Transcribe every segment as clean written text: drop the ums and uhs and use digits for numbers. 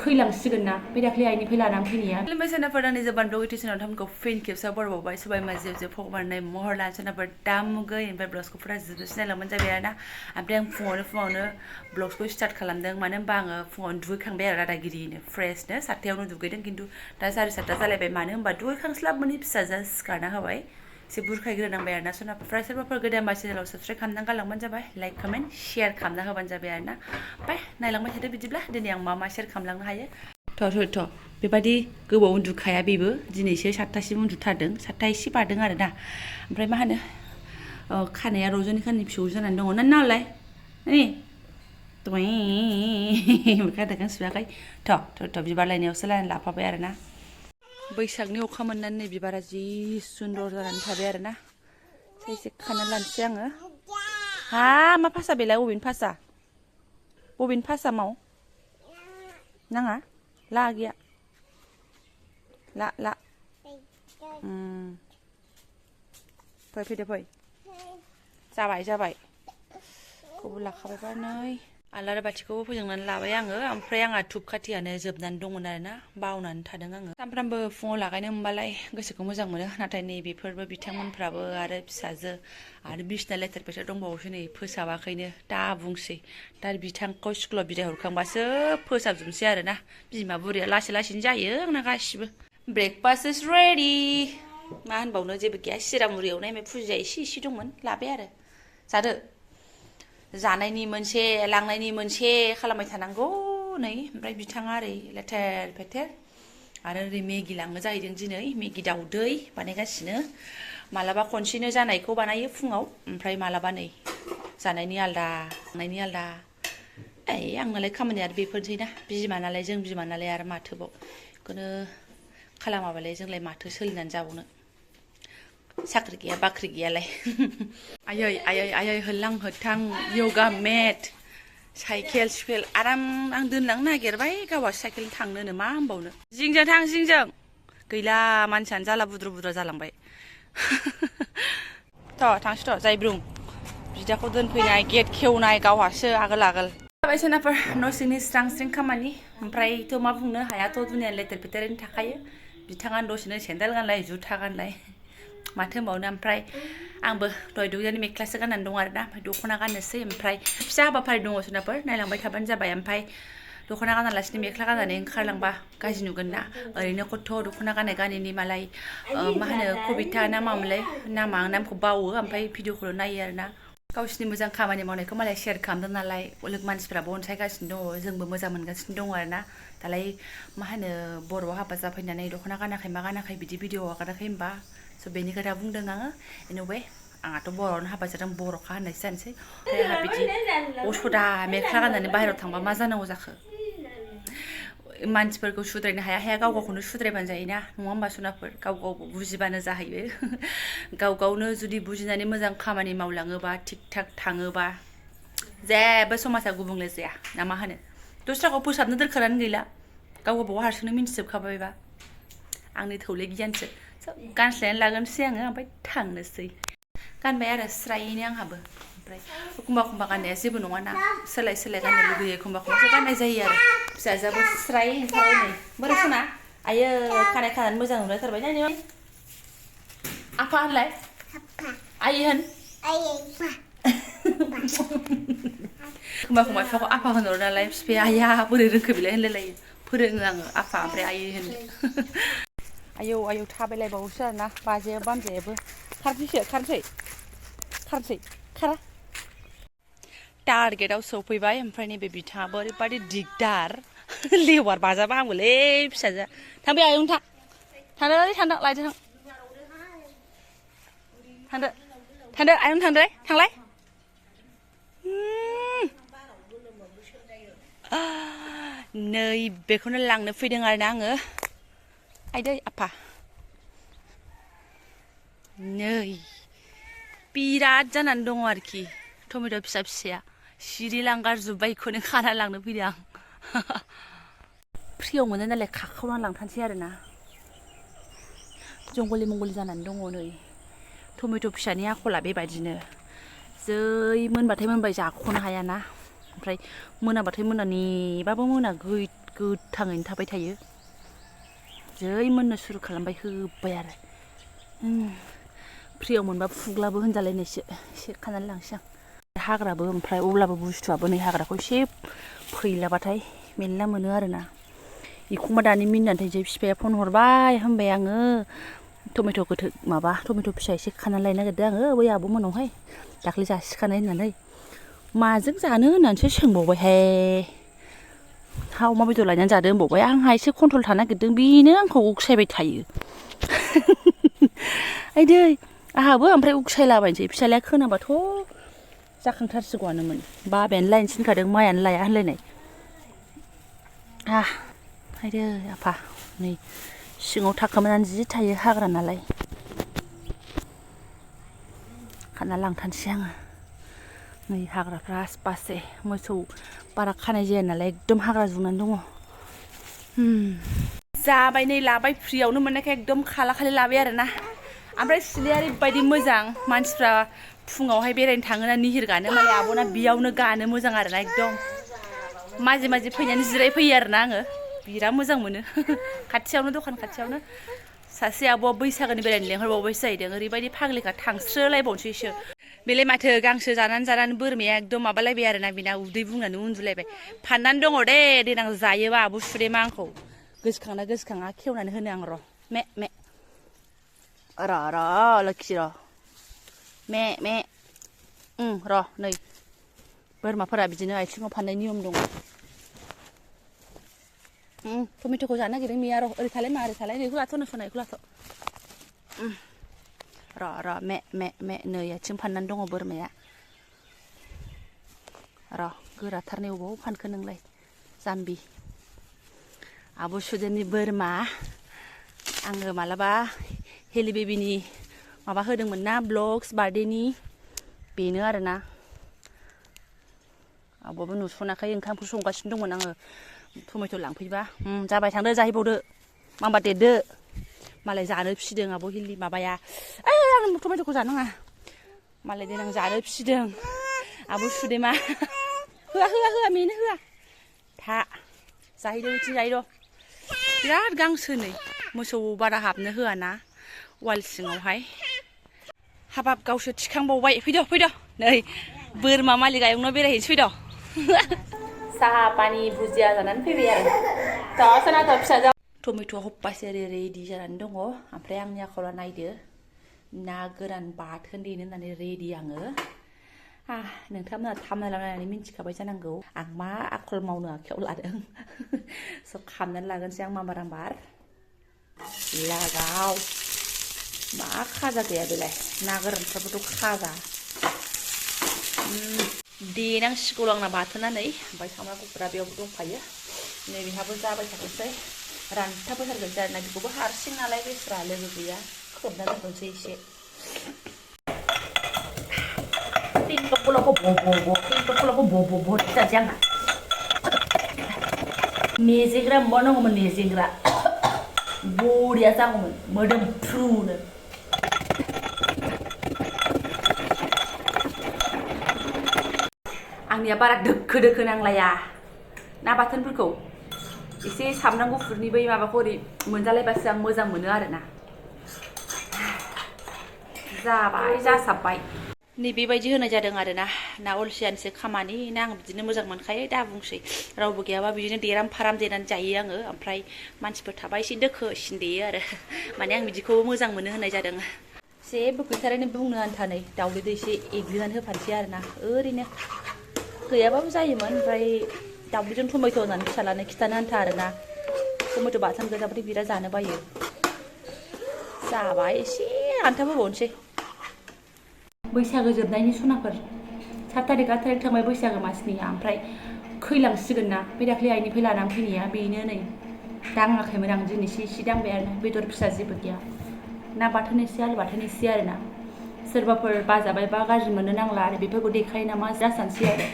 खैलांसिगोन ना बे दाख्लै आइनिफ्राय लानानै फैनाया खुलुमबाय सोरनाफोर आंनि जोबानब्लग इउटिउब थामखौ फिन खेबसे बरावबाय सबाय माजे जे फगबारनाय महर लानो सोरनाफोर दा मुगै ओमफ्राय ब्लग्सखौ फुरा जोबोद नायलांबानो जाबाय आरोना ओमफ्राय आं फुङावनो ब्लग्सखौ स्टार्ट खालामदों मानो होनबा आङो फुङावनो दुगैखांबाय आरो दादागिरिनो फ्रेशनो 7थायावनो दुगैदों खिन्थु दा 7:30 जालायबाय मानो होनबा दुगैखांस्लाब मोननि फिसाजोआ सिखारना होबाय एसे बुरखायग्रोनांबाय आरोना सोरनाफोर सोरबाफोर गोदानबा चेनेलाव साबस्क्राइब खालामनानै गालांबानो जाबाय लाइक कमेन्ट शेयार खालामना होबानो जाबाय आरोना ओमफ्राय नायलांबाय थादो बिदिब्ला दिनै आं मा शेयार खालामलांनो हायो थ' बेबादि गोबाव उन्दुखाया बेबो दिनैसो 7थासिम उन्दुथारदों 7था एसे बारदों आरोना ओमफ्राय मा होनो खानाया रज'नि खानाय फिसौ जानानै दङ ना नालाय नै खानाय सुवाखै थ' बिबार लायनायावसो लायनानै लाफाबाय आरोना बैसागनि अखा मोननानै नै बिबारा जि सुन्दर जानानै थाबाय आरोना एसे खाना लानोसै आङो हा मा फासा बेलाय बबेनि फासा माव नाङा ला गैया ला फैदो फै जाबाय खौबो लाखाबायबा नै आलारि बाथिखौबो फोजोंनानै लाबाय आङो ओमफ्राय आंहा धुप खाथियानो जोबनानै दंमोन आरोना बावनानै थादों आङो सानफ्रामबो फुङाव लागायनो मोनबालाय गोसोखौ मोजां मोनो नाथाय नैबेफोरबो बिथांमोनफ्राबो आरो फिसाजो आरो बिसिना लेथेर फेथेर दंबावोसो नै फोसाबाखैनो दा बुंसै दा बिथांखौ स्कुलाव बिदाय हरखांबासो फोसाबजोबनोसै आरोना बिमा बुरिया लासैनो जायो आंना गासिबो ब्रेकफास्ट इज रेडि मा होनबावनो जेबो गैया सिरा मुरि एवनाय ओमफ्राय फुजिया एसे दंमोन लाबाय आरो जादो जानायनि मोनसे लांनायनि मोनसे खालामबाय थानांगौ नै ओमफ्राय बिथाङा ओरै लेथेर फेथेर आरो ओरै मेगि लाङो जाहैदों दिनै मेगि दाउदै बानायगासिनो मालाबा खनसेनो जानायखौ बानायो फुङाव ओमफ्राय मालाबा नै जानायनि आलदा लांनायनि आलदा आंनालाय खामानिया आरो बेफोरनोसै ना बिमा नालाय आरो माथोबाव बेखौनो खालामाबालाय जोंलाय माथो सोलिनानै जाबावनो साख्रि गैया बाख्रि गैयालाय आयै होल्लां होथां योगा मेट साइकेल आराम आं दोनलांनो नागिरबाय गावहा साइकेल थांनोनो मा होनबावनो जिंजों थां जिंजों गैला मानसियानो जाला बुद्रु जालांबाय थांसै जायब्रुं बिदाखौ दोनफैनाय गेट खेवनाय गावहासो आगोल जाबाय सोनाफोर न' सिंनि स्रां खामानि ओमफ्रायथ' मा बुंनो हायाथ' दुनिया लेथेर फेथेरैनो थाखायो बिथाङा दसेनो सेन्देल गानलाय जुथा गानलाय माथो होनबावनो ओमफ्राय आंबो दहाय दुगैनानै मेख्लासो गाननानै दं आरोना ओमफ्राय दख'ना गाननोसै ओमफ्राय फिसा हाबाफारि दङ सोनाफोर नायलांबाय थाबानो जाबाय ओमफ्राय दख'ना गानालासिनो मेख्ला गाननानै ओंखारलांबा गाज्रि नुगोन ना ओरैनो खथ' दख'ना गाननाय मालाय मा होनो कबिता ना मामोनलाय नामखौ बावो ओमफ्राय भिडिअखौल' नायो आरोना गावसिनि मोजां खामानि मावनायखौ मालाय शेयार खालामदों नालाय मानसिफ्राबो अनसायगासिनो दङ जोंबो मोजां मोनगासिनो दङ आरोना दालाय मा होनो बर'आव हाबा जाफैनानै दख'ना गानाखै मा गानाखै बिदि भिडिअ हगाराखै होमबा स' बेनि खोथा बुंदों आङो एनुवे आंहाथ' बर'आवनो हाबा जादों बर'खा होननायसो जानोसै ओमफ्राय आंहा बिदि असदा मेख्ला गाननानै बाहेरायाव थांबा मा जानांगौ जाखो मानसिफोरखौ सुद्रायनो हाया गावखौनो सुद्रायबानो जायोना नङा होमबा सनाफोर गाव बुजिबानो जाहैयो गावनो जुदि बुजिनानै मोजां खामानि मावलाङोबा थिग थाक थाङोबा जेबो समाजा गुबुंले जाया ना मा होनो दस्राखौ फोसाबनो दरखारानो गैला गाव हारसिंनो मिन्थिजोबखाबायबा आंनि थौले गियानसो गानस्लायनानै लागोनसै आङो ओमफ्राय थांनोसै गानबाय आरो स्रायैनो आंहाबो ओमफ्राय एखमबा गाननाया जेबो नङा ना सोलाय गाननो लुगैयो एखमबासो गाननाय जायो आरो फिसाजोआबो स्राय ओंखारबाय नै बोरै सना आयो खानाय खानानै मोजां नुलायथारबाय नायनो आफा होनलाय आयै होन एखमबा बिफाखौ आफा होनहरो नालाय बिफाया आइया बोरै रोंखो बेलाय होनलायलायो फोरोङो आङो आफा ओमफ्राय आयै होनो आयौ थाबायलायबावोसो आरोना बाजैयाबो बामजायाबो खारसै खारा टारगेटआव सौफैबाय ओमफ्राय नैबे बिथाङाबो ओरैबादि दिगदार लेवार बाजाबा आंबोलै फिसाजोआ थांबाय आयं थांदो लायदो थांदो आयं थांलाय नै बेखौनो लांनो फैदों आरोना आङो आइदै आफा नै बिराद जानानै दङ आरोखि टमेट' फिसाया सिरिलांगारजोब्बाय बेखौनो खाना लांनो फैदों आं फ्रियाव मोनो नालाय खाखावना लांथारसै आरोना जंगलि जानानै दङ नै टमेट' फिसानि आखला बेबायदिनो जै मोनबाथाय मोनबाय जाख'नो हायाना ओमफ्राय मोनाबाथाय मोना नेबाबो मोना गोथाङैनो थाबाय थायो जै मोननो सुरु खालामबाय होबाय आरो फ्रियाव मोनबा फुग्लाबो होनजालायनायसो एसे खानानै लांसै आं हाग्राबो ओमफ्राय अब्लाबो बुस्थुआबो नै हाग्राखौ एसे फैलाबाथाय मेरला मोनो आरोना एखमबा दानि मिनिनानै थांसै बिफाया फन हरबाय होनबाय आङो टमेट' गोथो माबा टमेट' फिसा एसे खानानै लायनो नागिरदों आङो बै आब' मोनावहाय दाख्लै जासिखानाय होननानै माजों जानो होननानैसो सोंबावबायहाय हा अमा बेदर लायनानै जादो होनबावबाय आंहा एसे कन्ट्रल थानो नागिरदों बेनो आंखौ उकसायबाय थायो आइदै आंहाबो ओमफ्राय उकसायलाबायनोसै फिसालाया खोनाबाथ' जाखांथारसिगौआनोमोन बाबायानो लायनो थिनखादों मायानो लाया होनलायनाय आइदै आफा नै सिङाव थाखोमानानै जि थायो हाग्रा नालाय खाना लांथारनोसै आङो नै हाग्राफ्रा आसपासे मोसौ बारा खानाय जाया नालाय एकदम हाग्रा जुंनानै दङ जाबाय नै लाबाय फ्रियावनो मोननायखाय एकदम खाला खालि लाबाय आरोना ओमफ्राय सिलाया ओरैबायदि मोजां मानसिफ्रा फुङावहाय बेरायनो थाङोना निहिर गानो मालाय आब'ना बेयावनो गानो मोजां आरोना एकदम माजे माजे फैनानै जिरायफैयो आरोना आङो बिराद मोजां मोनो खाथियावनो दखान खाथियावनो सासे आब'आ बैसागोनि बेरायनो लेंहरबावबायसो जाहैदों ओरैबायदि फाग्लिखा थांस्रोलायबावनोसैसो बेलाय माथो गांसो जानानै बोरमाया एकदम माबालायबाय आरोना बेना उदै बुंनानै उन्दुलायबाय फाननानै दङ दे देनां जायोबा आब' सुदेमा आंखौ गोसोखांना गोसोखाङा खेवनानै होनो आं र' मे र' लोखि र' मे र' नै बोरमाफोरा बिदिनो आथिङाव फाननाय नियम दङ टमेट'खौ जानो नागिरदों मिया र' ओरै थालाय मा ओरै थालाय नैखौ लाथ' नोस'ना बेखौ लाथ' र' मे नै आथिं फाननानै दङ बोरमाया र' गोराथारनै अबाव फानखो नोंलाय जाम्बि आब' सुदेमनि बोरमा आङो मालाबा हेलि बेबिनि माबा होदोंमोन ना ब्लग्स बार्थडेनि बेनो आरोना आब'आबो नुस'नाखै ओंखामखौ संगासिनो दंमोन आङो टमेट' लांफैबा जाबाय थांदो जाहैबावदो माबा देरदो मालाय जानो फिसिदों आब' हिलि माबाया आं टमेट'खौ जानाङा मालाय देनां जानो फिसिदों आब' सुदेमा होआ मेनो होआ था जाहैदो बिथिं जाहैद' बिराद गांसो नै मोसौ बारा हाबनो होआना वाल सिङावहाय हाबाब गावसो थिखांबावबाय फैद' नै बोरमा मालिक आयंनाव बेरायहैनोसै फैद' साहा पानि भुजिया जानानै फैबाय आरो फिसा टमेट'आ हप्पासे ओरै रेडि जानानै दङ ओमफ्राय आंनि आखला नायदो ना गोरान बाथोन देनो होननानै रेडि आङो नोंथांमोना थाम्बनेलाव नायनानै मिन्थिखाबाय जानांगौ आं मा आखल मावनो आखायाव लादों स' खामनानै लागोनसै आं माबार लागाव मा खाजा गैया बेलाय ना गोरानफ्राबोथ' खाजा देनांसिगौ आंना बाथोना नै ओमफ्राय सामब्राम गुफुरा बेयावबो दंखायो नै बेहाबो जाबाय थाथोंसै रानथाबहोथारगोनसै आरोना बेखौबो हारसिं नालाय बेस्रा लोगो गैया खोबना दोनथ'नोसै एसे जानोसै आंहा मेजेग्रा मोनबावनांगौमोन मेजेग्रा बरिया जागौमोन मोदोमफ्रुनो आंनिया बारा दोखो नांलाया ना बाथोनफोरखौ एसे सामब्राम गुफुरनि बै माबाखौ ओरै मोनजालायबासो आं मोजां मोनो आरोना जाबाय जासाबबाय नै बेबायदि होनाय जादों आरोना ना अलसियानिसो खामानि ना आं बिदिनो मोजां मोनखायो दा बुंसै रावबो गैयाबा बिदिनो देराम फाराम देनानै जायो आङो ओमफ्राय मानसिफोर थाबा एसे दोखोसिन देयो आरो माने आं बिदिखौबो मोजां मोनो होनाय जादों जेबो गैथारैनो बुंनो आन्था नै दावदै एसे एग्लिनानै होफानोसै आरोना ओरैनो गैयाबाबो जायोमोन ओमफ्राय दावदैजों टमेट' होनानै फिसालानो खिथानो आन्था आरोना टमेट' बाथोन गोजाबाथाय बिराद जानो बायो जाबाय एसे रानथाब होबावनोसै बैसागो जोबनायनि सनाफोर 7 तारिख 8 तारिख थांबाय बैसागो मासनिया ओमफ्राय खैलांसिगोन ना बे दाख्लै आइनिफ्राय लानानै फैनाया बेनो नै दाङाखैमोन आं दिनैसो एसे दांबाय आरो बेदर फिसा जेबो गैया ना बाथोन एसे आलु बाथोन एसे आरोना सोरबाफोर बाजाबायबा गाज्रि मोननो नांला आरो बेफोरखौ देखायो नामा जासानसै आरो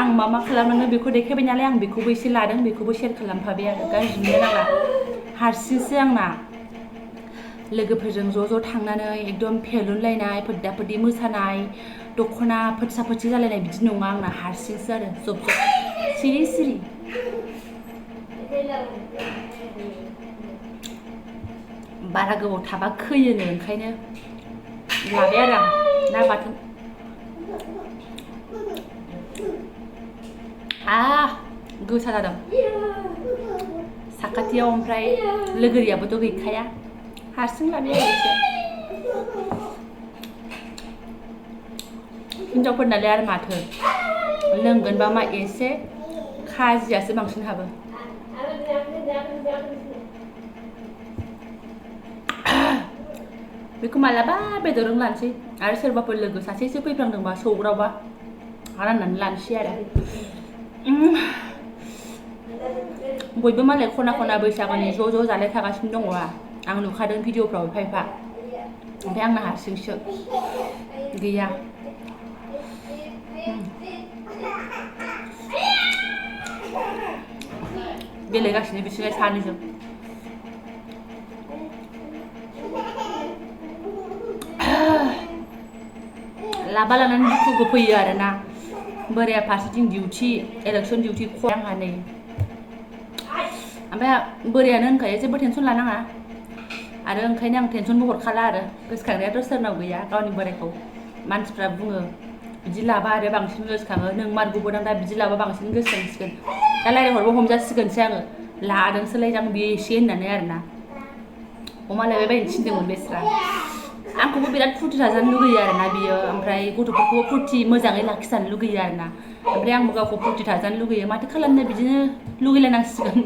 आं मा खालामनांगौ बेखौ देखायबाय नालाय आं बेखौबो एसे लादों बेखौबो शेयार खालामफाबाय आरो गाज्रि मोननो नांला हारसिंसो आंना लोगोफोरजों ज' थांनानै एकदम फेलुनलायनाय फोद्दा फोद्दि मोसानाय दख'ना फोथसा फोथसि जालायनाय बिदि नङा आंना हारसिंसो आरो जब सिरि सिरि बारा गोबाव थाबा खैयोनो ओंखायनो लाबाय आरो आं ना बाथोन गोसा जादों साखाथियाव ओमफ्राय लोगोरियाबोथ' गैखाया हारसिं लाबाय आरो एसे हिनजावफोरनालाय आरो माथो लोंगोनबा मा एसे खाजियासो बांसिन हाबो बेखौ मालाबा बेदरजों लानोसै आरो सोरबाफोर लोगो सासेसो फैफ्लांदोंबा सौग्रावबा राननानै लानोसै आरो बयबो मालाय खना खना बैसागुनि ज' जालायखागासिनो दङ आं नुखादों भिडिअफ्राव एफा एफा ओमफ्राय आंना हारसिंसो गैया गेलेगासिनो बिसोर सानैजों लाबा लानानै दुखुबो फैयो आरोना बोराया फारसेथिं डिउटि इलेक्सन डिउटि आंहा नै ओमफ्राय बोरायानो होनखायो जेबो टेनसन लानाङा आरो ओंखायनो आं टेनसनबो हरखाला आरो गोसोखांनायाथ' सोरनाव गैया गावनि बोरायखौ मानसिफ्रा बुङो बिदि लाबा आरो बांसिन गोसोखाङो नों मारगौबो दां दा बिदि लाबा बांसिन गोसोखांसिगोन दा रायज्लायहरबा हमजासिगोनसै आङो लादोंसोलाय दां बे एसे होननानै आरोना अमा लायबाय बायनो थिनदोंमोन बेस्रा आंखौबो बिराद फुर्ति थाजानो लुगैयो आरोना बियो ओमफ्राय गथ'फोरखौबो फुर्ति मोजाङै लाखिजानो लुगैयो आरोना ओमफ्राय आंबो गावखौ फुर्ति थाजानो लुगैयो माथो खालामनो बिदिनो लुगैलायनांसिगोन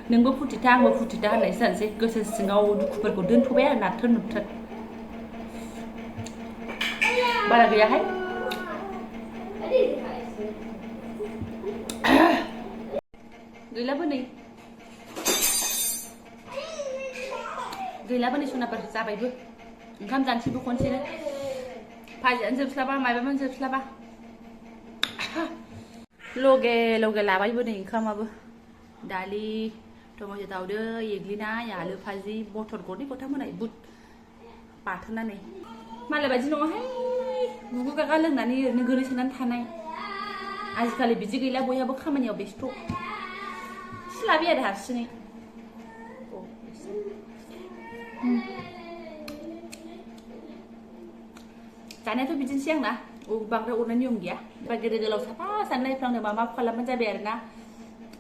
नोंबो फुर्तिथा आंबो फुर्तिथा होननायसो जानोसै गोसो सिङाव दुखुफोरखौ दोनथ'बाय आरो नाथ्रोद नुथ्रोद बारा गैयाहाय गैलाबो नै सनाफोर जाबायबो ओंखाम जानोसैबो खनसेनो भाजियानो जोबस्लाबा माइबाबो जोबस्लाबा लगे लाबायबो नै ओंखामाबो दालि टमेट' दावदै एग्लिनाय आलु भाजि बथल गरनै गथाम होनाय बुट बाथोनानै मालाय बायदि नङाहाय गुगु गागा लोंनानै ओरैनो गोलैसोनानै थानाय आजिखालि बिदि गैला बयहाबो खामानियाव बेस्थ' सिलाबि आरो हारसिङै जानायाथ' बिदिनोसै आंना बांद्राय अरनाय नियम गैया ओमफ्राय गेदेर गोलाव साफा सानै नायफ्लांदोंबा मा खालामबानो जाबाय आरोना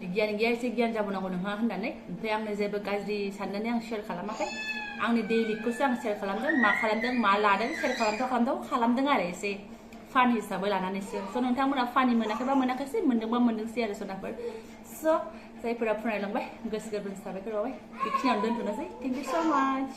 गियान गैया एसे गियान जाबावनांगौ नोंहा होननानै ओमफ्राय आंनो जेबो गाज्रि साननानै आं शेयार खालामाखै आंनि दैलिखौसो आं शेयार खालामदों मा लादों शेयार खालामदों आरो एसे फान हिसाबै लानानैसो स' नोंथांमोना फानि मोनाखैबा मोनाखैसै मोनदोंबा मोनदोंसै आरो सनाफोर स' जायफोरा फरायलांबाय गोसो गोरबोनि साबायखर बावबाय बेखिनियावनो दोनथ'नोसै थेंक इउ स' माच